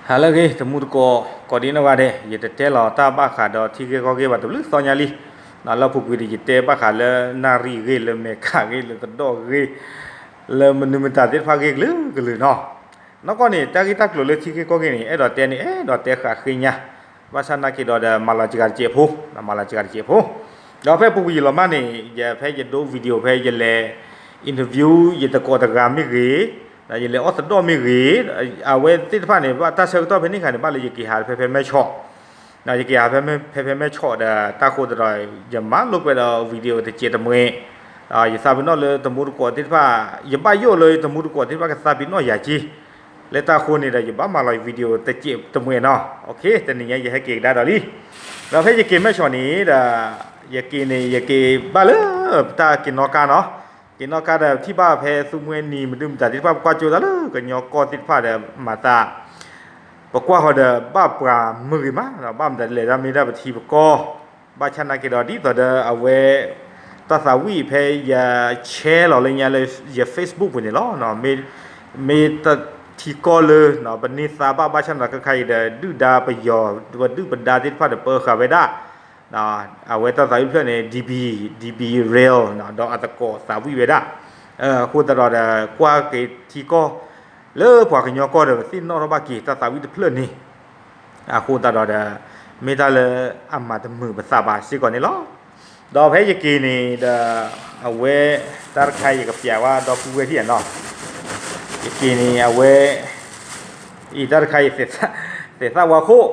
ဟါလၢအဂ့ၤ တမူတကိး ကိးဒံနီၢ်ဂၤဒဲး, ယတတဲလီၤတၢ်ဘၣ်ဃးဒီးထံဂ့ၢ်ကီၢ်ဂ့ၢ်ဘၣ်တဘျုးသီညါလံ. လၢအပူၤကွံာ်ဒီး ယတဲဘၣ်ဃးလၢနၣ်ရံၣ်ဂ့ၢ် လၢမဲာ်ခးဂ့ၢ် လၢသဒိၣ်ဂ့ၢ် လၢမနုၤမတၤသ့ၣ်တဖၣ်ဂ့ၢ်ကလုာ်ကလုာ်နီၤ. နီၢ်ကီၢ်န့ၣ် တၢ်ဂ့ၢ်တၢ်ကျိၤလၢထံဂ့ၢ်ကီၢ်ဂ့ၢ်န့ၣ် အဲၣ်ဒိးတဲန့ၣ် အဲၣ်ဒိးတဲဃာ်ဃ့ညါ, ဘၣ်ဆၣ်နာ်က့ဒီး မၤလီၤစှၤတစဲးဖိ, မၤလီၤစှၤတစဲးဖိ. ဒီးဖဲပူၤကွံာ်ယလီၤမၢ်န့ၣ် ယဖဲယဒိ video ဖဲယလဲၤ interview ယတကိးတဂၤမ့ၢ်ဂ့ၤ, ယလဲၤအီၣ်သဒိၣ်မ့ၢ်ဂ့ၤ, အဝဲသ့ၣ်တဖၣ်န့ၣ် ဘၣ်တၢ်ဆၢကတီၢ်ဖဲန့ၣ်ခါန့ၣ် ဘၣ်လၢယက့ၤဟးဖဲဖဲမဲၢ်ဆီး, ယက့ၤဟးဖဲဖဲမဲၢ်ဆီးဒီး တၢ်ဃိသတးဒီး ယမၤလိာ်ကွဲဒီး video တစဲးတမှဲၤ, ယသးပ့ၤနီၣ်လၢတမူတကိးသ့ၣ်တဖၣ်, ယဘၣ်ယိၣ်လၢတမူတကိးသ့ၣ်တဖၣ်ကသးပ့ၤနီၣ်ယၤက့ၤ, လၢတၢ်ဃိန့ၣ်ဒီး ယဘၣ်မၤလီၤ video တစဲးတမှဲၤနီၤ. တနံၤညါယဟဲက့ၤကဒါဒီးလံ. ဒီးဖဲယက့ၤမဲၢ်ဆီးန့ၣ်ဒီး ယက့ၤန့ၣ် ယက့ၤဘၣ်လၢ တၢ်က့ၤနီၣ်ကါနီၤ. က့ၤနီၣ်ကါဒီး ထံၣ်ဘၣ်ဖဲသူမှဲနံၤ မနုၤမတၤသ့ၣ်တဖၣ် ပကွၢ်ကၠိတၢ်လၢကညီကီၢ်သ့ၣ်တဖၣ်ဒီး မၤသး ပကွၢ်ဃီဒီး ဘၣ်ပှၤမုာ်ဂ့ၤမး, ဘၣ်မတၤလဲၣ် တၢ်မ့ၢ်ဒၣ်ပထံပကီၢ်, ဘၣ်ဆၣ်နာ်က့ဒီး ဒ်သိးဒီးအဝဲ တၢ်သးဝံၣ်ဖဲယ share လီၤလၢညါလၢယ Facebook ပူၤန့ၣ်လီၤ. မ့ၢ်တထံကီၢ်လၢ ပန့ၢ်သါဘၣ် ဘၣ်ဆၣ်နာ်က့ခဲအံၤဒီး ဒုၣ်ဒါပယီၤ ပဒုၣ်ပဒါသ့ၣ်တဖၣ်ဒီး ပၢဃာ်ဝဲဒၣ် အဝဲတၢ်သးဝံၣ်တဖျၢၣ်န့ၣ် DB, DB Rail ဒီးအသကိးသးဝံၣ်ဝဲဒၣ်. အဃိသတးဒီး ကွၢ်က့ၤထံကီၢ် လၢပှၤကညီကီၢ်ဒီး ပသ့ၣ်နီၣ်ထီၣ်ဘၣ်က့ၤ တၢ်သးဝံၣ်တဖျၢၣ်န့ၣ်, အဃိသတးဒီး မ့ၢ်တၢ်လၢအမၤတမုာ်ပသးဘၣ်စ့ၢ်ကီးန့ၣ်လီၤ. ဒီးဖဲယက့ၤန့ၣ်ဒီး အဝဲ တၢ်တခါအံၤယကပျးဝဲဒီပုၢ်ဝဲၢ်ထံၣ်နီၤ, ယက့ၤန့ၣ် အဝဲ အံၤတၢ်တခါအံၤ သဲးသၣ်ဝါခိၣ်,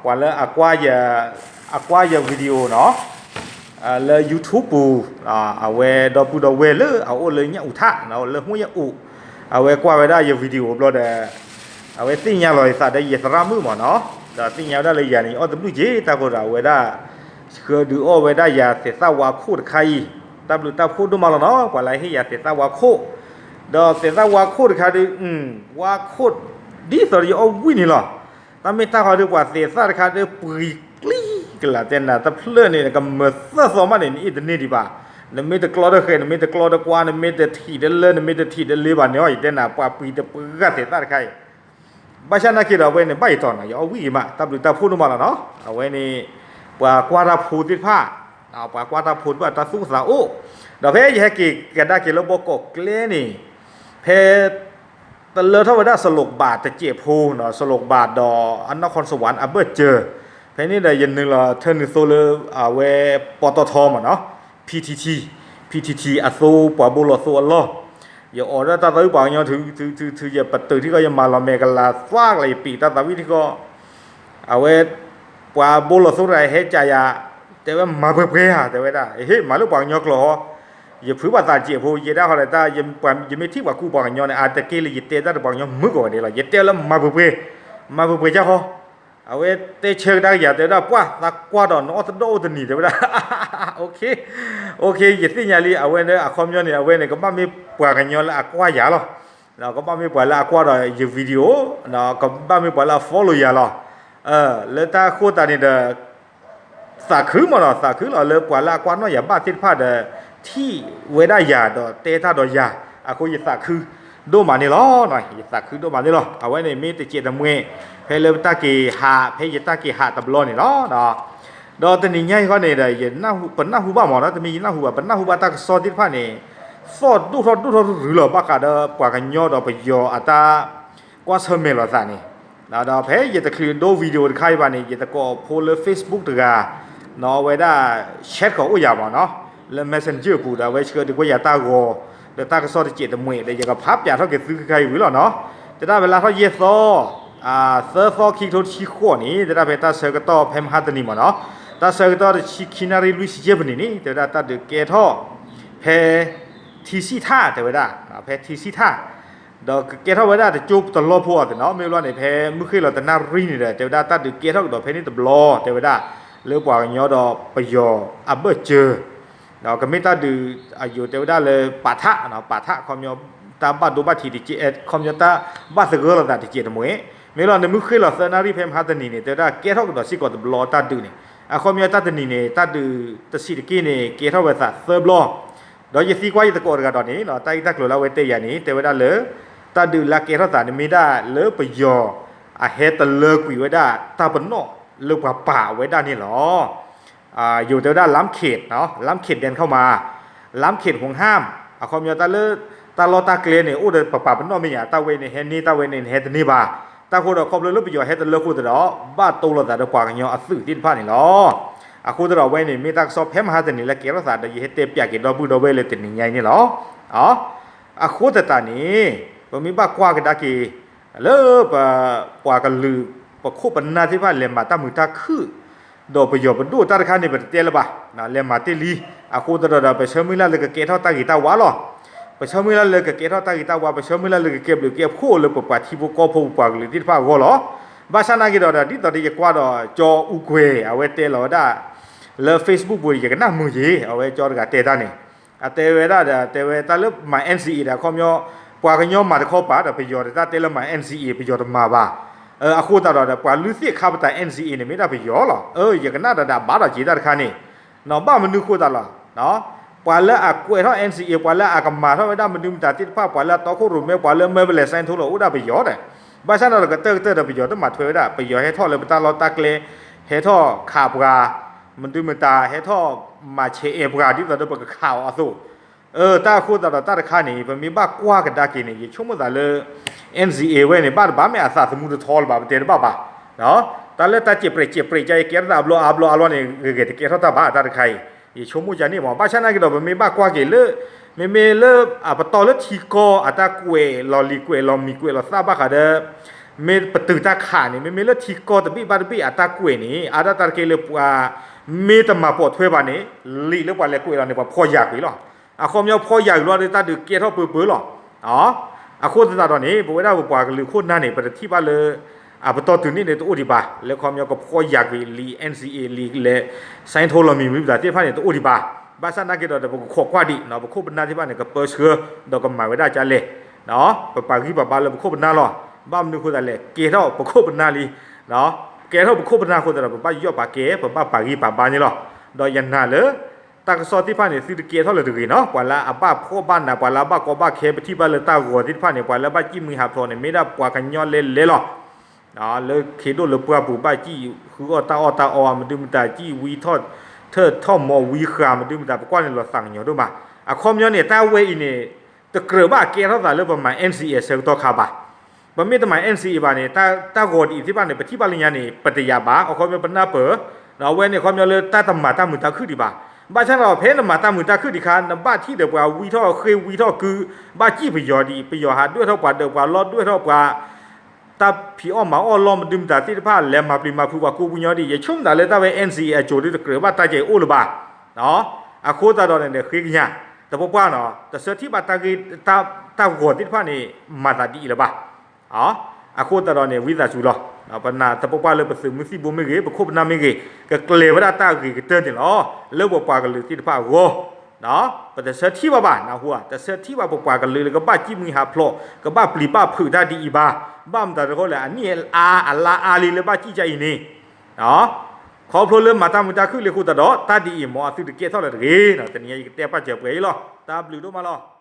ပှၤလၢ အကွၢ်ယ video နီၤ, လၢ YouTube ပူၤ, အဝဲဒီပုၢ်ဒီဝဲၢ်လၢအအိၣ်လၢညၣ်အူးထၣ် လၢဟူၣ်ညၣ်အူး, အဝဲကွၢ်ဝဲဒၣ်ယ video ဘျီဒီး အဝဲသ့ၣ်ညါလီၤယသးဒီးယသရၣ်မုၣ်မ့ၢ်နီၤ, ဒီးသ့ၣ်ညါဝဲဒၣ်လၢယၤန့ၣ် ယအီၣ်တဘျုးက့ၤ တၢ်ဃိဒီး အဝဲဒၣ် ဆှၢဒုးအီၣ်ဝဲဒၣ်ယၤသဲးသၣ်ဝါခိၣ်တခါအံၤ, တၢ်ဘျုးတၢ်ဖှိၣ်ဒိၣ်မးလီၤနီၤ, ပှၤလၢဟ့ၣ်ယၤသဲးသၣ်ဝါခိၣ်, ဒီးသဲးသၣ်ဝါခိၣ်တခါဒီး ဝါခိၣ် ဒ်သိးဒီးယအီၣ်ဝံၣ်န့ၣ်လီၤ. တၢ်မ့ၢ်တၢ်ဃီဒီး ပှၤသဲးသၣ်တခါဒီး ပှံၤကျံကလး တဲနၤတဖျၢၣ်န့ၣ် ကမၢသၢသီမးန့ၣ် နအ့ၣ်တန့ၢ်ဒံးဘၣ်, နမ့ၢ်တကျီတဃဲၤ နမ့ၢ်တကျီတကွါ နမ့ၢ်တထံၣ်တလၢ နမ့ၢ်တထံၣ်တလ့ဘၣ်န့ၣ် ယတဲနၤ ပှၤပှံၤတပှၢ်သဲးသၣ်တခါအံၤ ဘၣ်ဆၣ်နာ်က့ဒီး အဝဲန့ၣ် ဘၣ်ယတီၤနီၤ ယအီၣ်ဝံၣ်ဂ့ၤမး တၢ်ဘျုးတၢ်ဖှိၣ်ဒိၣ်မးလီၤနီၤ, အဝဲန့ၣ် ပှၤကွၢ်တၢ်ဖိသ့ၣ်တဖၣ်, ပှၤကွၢ်တၢ်ဖိတဖၣ် တၢ်သူၣ်ကသးအိၣ်, ဒီးဖဲယဟဲက့ၤကဒါက့ၤလၢဘီကီးကျဲန့ၣ်, ဖဲ တလၢထီၣ်ဝဲဒၣ် စလိးဘးတစဲးဖိနီၤ, စလိးဘးဒီး အနီၢ်ခီစဝးအဘၢၣ်စၢၤ, ဖဲန့ၣ်ဒီး ယနုာ်လီၤထၢနုာ်သိလၢ အဝဲ ပီတီထီမ့ၢ်နီၤ, PTT, PTT အသိပှၤဘိလီၤသိအလီၢ်, ယအိးထီၣ်တၢ်သးဝံၣ်ပှၤကညီ ထုထုထုထု ယပတုာ်ထံကီၢ် ယမၤလီၤမဲာ်ကလၤသွါကလၤ ယပံာ်တၢ်သးဝံၣ်ထံကီၢ်, အဝဲ ပှၤဘိလီၤသိတဂၤဟဲကးယၤ, တဲဝဲမၤပှဲၤပှဲၤဧါ တဲဝဲဒၣ်, ဟ့ၣ် မၤလၢပှၤကညီကျိာ်ဟီ, ယဖုးဘၣ်သးတစဲးဖိ ယဲဒၣ်ဃီဒီး တၢ် ယမ့ၢ်ထံၣ်ပှၤကူပှၤကညီန့ၣ် အါတက့ၢ်လၢယတဲတၢ်ဒီးပှၤကညီမုာ်ကီးဝဲဒၣ်လီၤ, ယတဲလၢမၤပှဲၤပှဲၤ, မၤပှဲၤပှဲၤကၢ်ဃီ, အဝဲတဲဆၢကဒါက့ၤယၤ တဲဝဲဒၣ် ပှၢ်သးကွၢ်ဒီး နအီၣ်သဒိၣ်အိၣ်တနံၤ တဲဝဲဒၣ်, အိၣ်ခ့, အိၣ်ခ့ ယသ့ၣ်ညါလံ အဝဲန့ၣ် အခီပညီန့ၣ် အဝဲန့ၣ် ကဘၣ်မ့ၢ်ပှၤကညီလၢအကွၢ်ယၤလီၤ, ကဘၣ်မ့ၢ်ပှၤလၢအကွၢ်ဒီးယ video, ကဘၣ်မ့ၢ်ပှၤလၢအ follow ယၤလီၤ, လၢတၢ်ဃိသတးန့ၣ်ဒီး သးခုမ့ၢ်နီၤ, သးခုလီၤလၢပှၤလၢအကွၢ်နီၣ်ယၤဘၣ်သ့ၣ်တဖၣ်ဒီး ထံၣ်ဝဲဒၣ်ယၤဒီးတဲတၢ်ဒီးယၤ, အဃိယသးခုဒိၣ်မးန့ၣ်လီၤ, ယသးခုဒိၣ်မးန့ၣ်လီၤ. အဝဲန့ၣ်မ့ၢ်တစဲးတမှဲၤ ဖဲလၢပတၢ်က့ၤဟး ဖဲယတၢ်က့ၤဟးတဘျီန့ၣ်လီၤ. ဒီးတနံၤညါအံၤဃီန့ၣ်ဒီး ပနၢ်ဟူဘၣ်မ့ၢ်နီၤ, တမ့ၢ်ယနၢ်ဟူဘၣ် ပနၢ်ဟူဘၣ်တၢ်ကစီၣ်သ့ၣ်တဖၣ်န့ၣ် သီၣ်ဒိၣ်ထီၣ်ဒိၣ်ထီၣ်ရုရုလီၤ ဘၣ်ဃးဒီးပှၤကညီဒီးပယီၤအတၢ် ကွၢ်ဆၢၣ်မဲာ်လိာ်သးန့ၣ်, ဒီးဖဲယတချုးဒိ video တခါအံၤဘၣ်န့ၣ် ယတကိးဖိလၢ Facebook တဂၤ နီၤ အဝဲဒၣ် chat ဃီၤအိၣ်ယၤမ့ၢ်နီၤ, လၢ Messenger ပူၤဒီး အဝဲဆှၢဒုးကွဲးယၤတၢ်ဂီၤ ဒီးတၢ်ကစီၣ်တစဲးတမှဲၤဒီး ယကဖးပျးထီၣ်က့ၤသုခဲခါအံၤဝံၤလီၤနီၤ. တဲဒၣ်ဖဲလါထီၣ်ယဲၢ်သီ သၢသီ ခံကထိတဆံဃိးန့ၣ် တဲဒၣ်ဖဲတၢ်ဆၢကတီၢ်ဖဲမဟါတနံၤမ့ၢ်နီၤ, တၢ်ဆၢကတီၢ်တဆံခံနၣ်ရံၣ်လွံၢ်ဆံယဲၢ်မံးနံးန့ၣ် တဲဝဲဒၣ်တၢ်ဒုးကဲထီၣ် ဖဲ ထံဆံၣ်ထၣ် တဲဝဲဒၣ်, ဖဲထံဆံၣ်ထၣ် ဒီးကကဲထီၣ်ဝဲဒၣ်တကၠိတလီၢ်ဖိအီၤသ့ၣ်နီၤ, မ့ၢ်ဘျီန့ၣ် ဖဲမုၢ်ဃ့ၢ်လီၤတနၣ်ရံၣ်န့ၣ်ဒီး တဲဝဲဒၣ်တၢ်ဒုးကဲထီၣ်ကဒီးဖဲန့ၣ်တဘျီ တဲဝဲဒၣ်, လၢပှၤကညီဒီးပယီၤအဘၢၣ်စၢၤ ဒီးကမ့ၢ်တၢ်ဒုးအယိာ်တဲဝဲဒၣ်လၢပာ်ထး, ပာ်ထး အခီပညီ တၢ်ဘၣ်ဒိဘၣ်ထံးတကဲး, အခီပညီတၢ်ဘၣ်သဂၢၢ်လိာ်သးတကဲးတမှဲၤ, မ့ၢ်လီၤန့ၣ် မုၢ်ဃ့ၢ်လီၤသၢနၣ်ရံၣ်ဖဲမဟါတနံၤန့ၣ် တဲဝဲဒၣ်ကဲထီၣ်ကဒီးစ့ၢ်ကီးတဘျီတၢ်ဒုးန့ၣ်, အခီပညီတၢ်တနံၤန့ၣ် တၢ်ဒုးတဆံးတက့ၢ်န့ၣ် ကဲထီၣ်ဝဲသးသၢဘျီ ဒီးယသံကွၢ်ယသကိးတဂၤဒီးန့ၣ် တၢ်ဂ့ၢ်တၢ်ကျိၤလၢအဝဲတဲယၤန့ၣ် တဲဝဲဒၣ်လၢ တၢ်ဒုးလၢကဲထီၣ်သးန့ၣ်မ့ၢ်ဒၣ်လၢပယီၤ အဟဲတလၢကွံာ်ဝဲဒၣ်တၢ်ပနီၣ်လၢပှၤပာ်အဝဲဒၣ်န့ၣ်လီၤ. ယိၤတဲဝဲဒၣ် လမ်းခေတ်, လမ်းခေတ် เดินเข้ามา, လမ်းခေတ် ห่วงห้าม, အခီပညီတၢ်လၢ တၢ်လီၢ်တၢ်ကျဲန့ၣ် အိၣ်ဒီးပပာ်ပနီၣ်မ့ၢ်ညါ တၢ်ဝဲန့ၣ်ဟဲန့ၢ် တၢ်ဝဲန့ၣ်ဟဲတန့ၢ်ဘၣ်. တၢ်ဃိဒီးခီဖျိလၢပယီၤဟဲတလၢဃိသတးဒီး ဘၣ်တိလိာ်သးဒီးပှၤကညီအသုးသ့ၣ်တဖၣ်န့ၣ်လီၤ. အဃိသတးဒီးအဝဲန့ၣ် မ့ၢ်တၢ်ကစီၣ်ဖဲမဟါတနံၤလၢကဲထီၣ်သးဒီး ယဟဲတဲပၠးက့ၤဒီပုၢ်ဒီဝဲၢ်လၢတနံၤညါအံၤန့ၣ်လီၤ. အဃိသတးန့ၣ် ပမ့ၢ်ဘၣ်ကွၢ်ကဒါက့ၤ လၢပ ပှၤကလုာ် ပခိၣ်ပနၢ်သ့ၣ်တဖၣ်လဲၤမၤတၢ်မုာ်တၢ်ခုၣ် ဒီးပယီၤပဒိၣ်တၢ်တခါန့ၣ် ပတတဲလၢၤဘၣ်, လဲၤမၤတ့ၢ်လံ. အဃိသတးဒီး ပဆၢမုၢ်လၢ်လၢကကဲထီၣ်တၢ်ဂ့ၤတၢ်ဝါလီၤ. ပဆၢမုၢ်လၢ်လၢကကဲထီၣ်တၢ်ဂ့ၤတၢ်ဝါ, ပဆၢမုၢ်လၢ်လၢကကဲဘျုးကဲဖှိၣ်လၢပပှၤထံဖိကီၢ်ဖိပပှၤကလုာ်သ့ၣ်တဖၣ်အဂီၢ်လီၤ. ဘၣ်ဆၣ်နာ်က့ဒီး ဒ်သိးဒီးယကွၢ်ဒီး ကၠီအူကွဲၤ အဝဲတဲလီၤဝဲဒၣ် လၢ Facebook ပူၤ ယကနၣ်မုာ်က့ၤ အဝဲကၠီတဂၤတဲတၢ်န့ၣ် အတဲဝဲဒၣ်ဒီး တဲဝဲတၢ်လၢမၤ NCA ဒီး အခီပညီ ပှၤကညီမၤတခီပၤဒီး ပယီၤဒီးတၢ်တဲလၢမၤ NCA ပယီၤတမၤဘၣ်. အဃိသတးဒီး ပှၤလုၢ်သ့ၣ်ခါပတာ် NCA န့ၣ် မ့ၢ်ဒၣ်ပယီၤလီၤ. ယကနၣ်ဒီး ဒၣ်ဘၣ်ဒီးက့ၤတၢ်တခါန့ၣ် ဘၣ်မနုၤဃိသတးလီၤ. ပှၤလၢအကွဲးထီၣ် NCA ပှၤလၢအကမၤထီၣ်ဝဲဒၣ်မနုၤမတၤသ့ၣ်တဖၣ် ပှၤလၢအတီခိၣ်ရိၣ်မဲ ပှၤလၢအမၢပလဲၤ စဲထီၣ်လီၤ အိၣ်ဒၣ်ပယီၤဒီး ဘၣ်ဆၣ်ဒီးကတၢၢ်ကတၢၢ်ဒီး ပယီၤတမၤထွဲဝဲဒၣ်, ပယီၤဟဲထီၣ်လၢပတၢ်လီၢ်တၢ်ကျဲ, ဟဲထီၣ်ခးပှၤ, မနုၤမတၤ ဟဲထီၣ်မၤဆဲးအဲၣ်ပှၤ ဒ်သိးဒီးပကခးအီၤအသိး. တၢ်အဃိသတးဒီးတၢ်တခါန့ၣ် ပမ့ၢ်ဘၣ်ကွၢ်ကဒါက့ၤန့ၣ် ယဆိကမိၣ်သးလၢ NCA ဝဲန့ၣ် ဘၣ်တဘၣ်မ့ၢ်အသးသမူတထီလၢၤဘၣ် ပတဲတဘၣ်ဘၣ်. တၢ်လၢတၢ်စဲးပြဲးစဲးပြဲးကါ ယကဲထီၣ်သးအဘျီအါဘျီအါလီၤန့ၣ် ဂ့ၤဂ့ၤတကဲထီၣ်တၢ်ဘၣ် တၢ်တခါအံၤ ယဆိကမိၣ်ကန့ၣ်မး. ဘၣ်ဆၣ်နာ်က့ဒီး ပမ့ၢ်ဘၣ်ကွၢ်က့ၤလၢ မ့မ့ၢ်လၢ အပတီၢ်လၢထံကီၢ်အတၢ်ကွဲးလီၤလံၤကွဲးလီၤမံၤကွဲးလီၤသၣ်ဘၣ်ဃးဒီး မ့ၢ်ပတုာ်တၢ်ခးန့ၣ် မ့မ့ၢ်လၢထံကီၢ်တဘ့ၣ်ဘၣ်တဘ့ၣ်အတၢ်ကွဲးန့ၣ် အါဒၣ်တၢ်တက့ၢ်လၢပှၤ မ့ၢ်တမၤပိာ်ထွဲဘၣ်န့ၣ် လံာ်လၢပှၤလဲၤကွဲးလီၤန့ၣ် ပှၤဖီၣ်ယာ်ကွံာ်လီၤ. အခီပညီဖီၣ်ယာ်ကွံာ်လီၤဒီး တၢ်ဒုးကဲထီၣ်ပၢပၢလီၤ. အဃိသတးဒီးန့ၣ် ပဝဲဒၣ်ပပှၤကလုာ်ခိၣ်နၢ်န့ၣ် ပတထံၣ်ဘၣ်လၢ အပတီၢ်တုၤန့ၣ်န့ၣ်တအိၣ်ဒံးဘၣ်, လၢခီပညီကဖီၣ်ယာ်ကွံာ်လံာ် NCA လံာ်လဲၤ စဲထီၣ်လီၤမံၤမနုၤမတၤသ့ၣ်တဖၣ်န့ၣ် တအိၣ်ဒံးဘၣ်. ဘၣ်ဆၣ်နာ်က့ဒီး ပကခိးကွၢ်ဒံး ပခိၣ်ပနၢ်သ့ၣ်တဖၣ်န့ၣ် ကပၢဆှၢ ဒီးကမၤဝဲဒၣ်ကလဲၣ်. ပပာ်ဂံၢ်ပာ်ဘါလၢပခိၣ်ပနၢ်လီၤ. ဘၣ်မနုၤဃိသတးလဲၣ် ကဲထီၣ်ပခိၣ်ပနၢ်လံ. ကဲထီၣ်ပခိၣ်ပနၢ်အဃိသတးဒီး ပဘၣ်ယီၣ်ပာ်ကဲ ပဘၣ်ပာ်ဂံၢ်ပာ်ဘါန့ၣ်လီၤ. ဒီးယနာ်လၢ တၢ်ကစီၣ်သ့ၣ်တဖၣ်န့ၣ် သုတကဲထီၣ်လၢၤတဂ့ၤနီၤ, ပှၤလၢအဘၣ်ဖှီၣ်ဘၣ်နး ပှၤလၢအဘၣ်ကီဘၣ်ခဲ ပထံၣ်ဘၣ်လၢတၢ်ဂီၤသ့ၣ်တဖၣ်န့ၣ် ပှၤလၢအဘၣ်စံၣ်မှံဟးဖျိးန့ၣ် မ့ၢ်ဒၣ်ပှၤကညီလဲၤလဲၤလီၤ. လၢခ့ဒိၣ်လၢပှၢ်ပူၤ ဘၣ်စံၣ်ဃုအီၣ်တၢ်အီၣ်တၢ်အီ မဒုမတၤ စံၣ်ဝံထီၣ်ထၢၣ်ထီၣ်မီၤဝံဃာ် မဒုမတၤ ပကွၢ်န့ၣ်လီၤသးကညီၤဒိၣ်မး. အခီပညီန့ၣ် တၢ်ဝဲအံၤန့ၣ် တကြၢးဘၣ်ကဲထီၣ်သးလၢပမၤ NCA အဆၢကတီၢ်ခါဘၣ်. ပမ့ၢ်တမၤ NCA ဘၣ်န့ၣ် တၢ်ဂီၤဒ်အံၤသ့ၣ်တဖၣ်န့ၣ် ပထံၣ်ဘၣ်လၢညါန့ၣ် ပတယာ်ဘၣ်. အခီပညီပနၢ်ပၢၢ် အဝဲန့ၣ်အခီပညီလၢတၢ်တမၤတၢ်မုာ်တၢ်ခုၣ်ဒံးဘၣ်. ဘၣ်ဆၣ်ဒီး ဖဲနမၤတၢ်မုာ်တၢ်ခုၣ်ဒံးခါ နဘၣ်ထံၣ်ဒီးပှၤဝံထီၣ်ဃ့ဝံထီၣ်ကု ဘၣ်စံၣ်ပယီၤဒံး ပယီၤဟးဒွဲၣ်ထီၣ်ပှၤဒၢးပှၤလီၢ်ဒွဲၣ်ထီၣ်ပှၤ တၢ်ဖံးအီၣ်မၤအီၣ်လီၢ်မဒုမတၤသ့ၣ်တဖၣ် လဲၤမၤပျံၤမၤဖုးပှၤကိးပူၤညီဒံး ယဆိကမိၣ်သးလၢတၢ်ဝဲ NCA အစိၤဒ်တကြၢးဘၣ်တၢ်ကဲအိၣ်လၢၤဘၣ်. အဃိသတးဒီးန့ၣ် ဃ့ကညး တပပှၢ်နီၤ တဆၢထံၣ်ဘၣ်တၢ်ဂီၤသ့ၣ်တဖၣ်န့ၣ် မၤသးဒ်အံၤလၢၤဘၣ်. အဃိသတးဒီးန့ၣ် ဝံသးစူၤလီၤ. ပနာ်သပပှၢ်လၢပသုးမုၢ်သံၣ်ဘိမ့ၢ်ဂ့ၤ ပခိၣ်ပနၢ်မ့ၢ်ဂ့ၤ ကကျဲၤဝဲဒၣ်တၢ်ဂ့ၤကတၢၢ်န့ၣ်လီၤ. လၢပပှၤကလုာ်သ့ၣ်တဖၣ်အဂီၢ် ပတဆၢထံၣ်ဘၣ်ဘၣ် နၢ်ဟူဧါ, တဆၢထံၣ်ဘၣ်ပပှၤကလုာ်လၢကဘၣ်စံၣ်မှံဟးဖျိး ကဘၣ်ပျံၤဘၣ်ဖုးတၢ်ဒ်အံၤဘၣ်. ဘၣ်မတၤတခီလဲၣ် အနံၣ်အါအလါအါလံလၢဘၣ်စံၣ်ကအံၤန့ၣ် ခီဖျိလၢမၤတၢ်မုာ်တၢ်ခုၣ်လံအဃိသတးဒီး တၢ်ဒ်အံၤမ်အသုတကဲထီၣ်လၢၤတဂ့ၤ. တနံၤအံၤယကတဲပာ်စၢၤပှဲၤအံၤလီၤ. တၢ်ဘျုးဒိၣ်မးလီၤ.